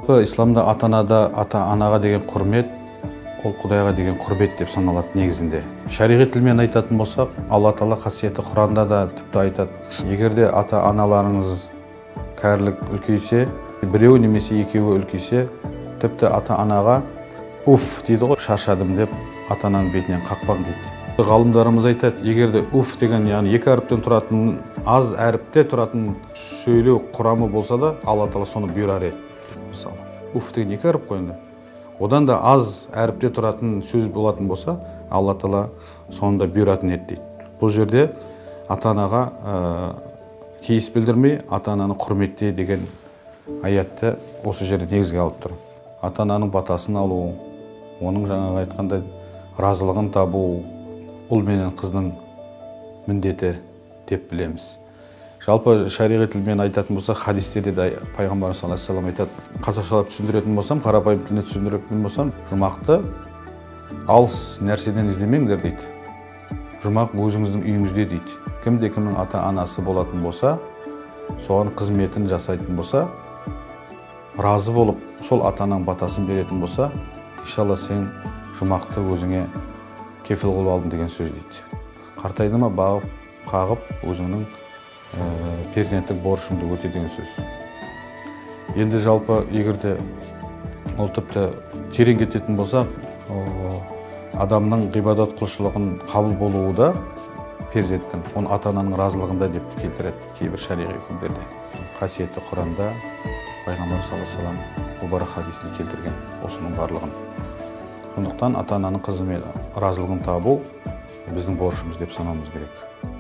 Исламда ата-анада, ата-анаға деген құрмет, ол Құдайға деген құрмет деп саналады негізінде. Шариғи тілмен айтатын болсақ, Алла Тағала қасиетті Құранда да тіпті айтады. Егер де ата-аналарыңыз кәрілік үлкейсе, біреуі немесе екеуі үлкейсе, тіпті ата-анаға уф дейді ғой, шаршадым деп ата-ананың бетінен қақпаң дейді. Ғалымдарымыз айтады, егер де уф деген, яғни екі әріптен тұратын, аз әріпте тұратын сөйлеу құрамы болса да, Алла Тағала соны бұйырар еді. Мысалы, уф деген екі әріп қой енді. Одан да аз әріпте тұратын сөз болатын болса, Алла Тағала соны да бұйыратын еді дейді. Бұл жерде ата-анаға кейіс білдірмей, ата-ананы құрметте деген аятты осы жерде негізге алып тұр. Ата-ананың батасын алу, оның жаңағы айтқандай разылығын табу, ұл менен қыздың міндеті деп білеміз. Жалпы шариғи тілмен айтатын болсақ, хадистерде де пайғамбарымыз саллаллаху алейхи вассалам айтады. Қазақшалап түсіндіретін болсам, қарапайым тіліне түсіндіретін болсам, жұмақты алыс нәрседен іздемеңдер дейді. Жұмақ өзіңіздің үйіңізде дейді. Кімде кімнің ата-анасы болатын болса, соған қызметін жасайтын болса, разы болып, сол ата-ананың батасын беретін болса, иншалла сен жұмақты өзіңе кефіл қылып алдың деген сөз дейді. Қартайды ма, бағып, қағып, өзіңнің перзенттік борышыңды өте деген сөз. Енді жалпы егер де ол тіпті терең кететін болсақ, адамның ғибадат құлшылығын қабыл болуы да перзенттің, оның ата-ананың разылығында деп келтіреді кейбір шариғи үкімдерде. Қасиетті Құранда пайғамбар саллаллаху алейхи вассалам мұбарак хадисінде келтірген осының барлығын. Сондықтан ата-ананың қызмет разылығын табу біздің борышымыз деп санауымыз керек.